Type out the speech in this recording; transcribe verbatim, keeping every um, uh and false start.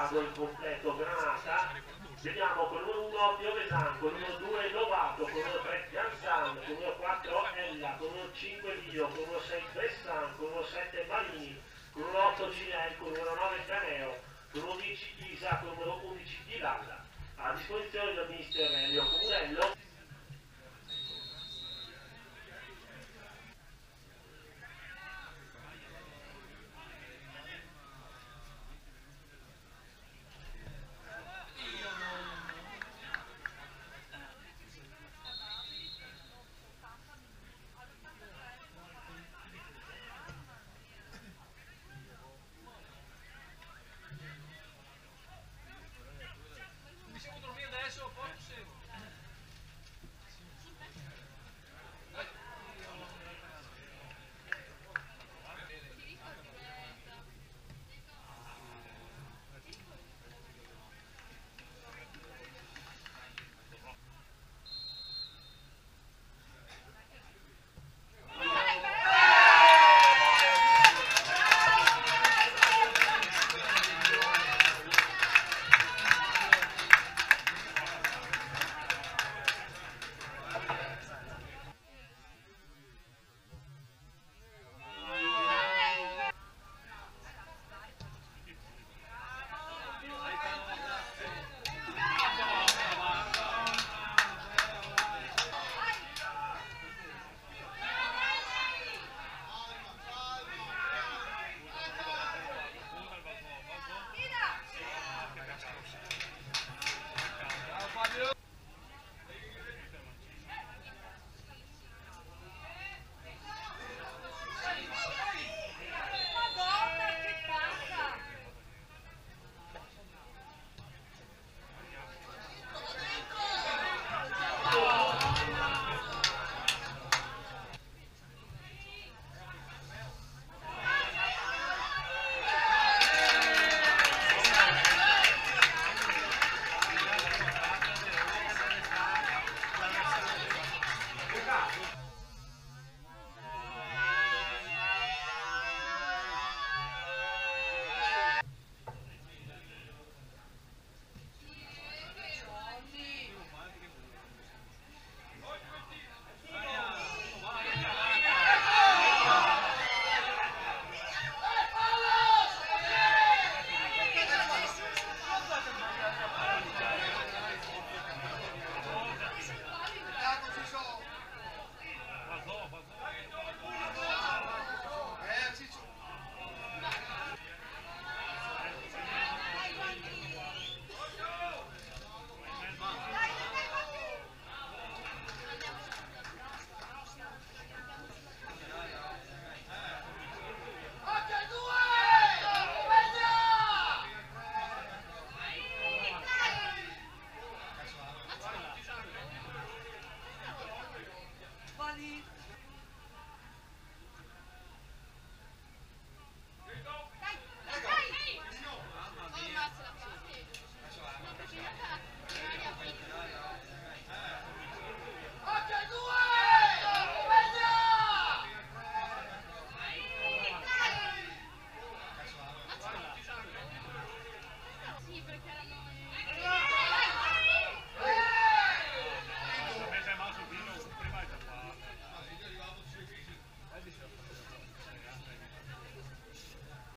Con il completo Granata, vediamo con numero uno Piovesan, con numero due Lovato, con numero tre Piansan, con numero quattro Ella, con numero cinque Vio, con numero sei Bressan, con numero sette Marini, con numero otto Ginel, con numero nove Caneo, con numero dodici Isa, con numero undici Di Lalla. A disposizione del mister Elio Comunello.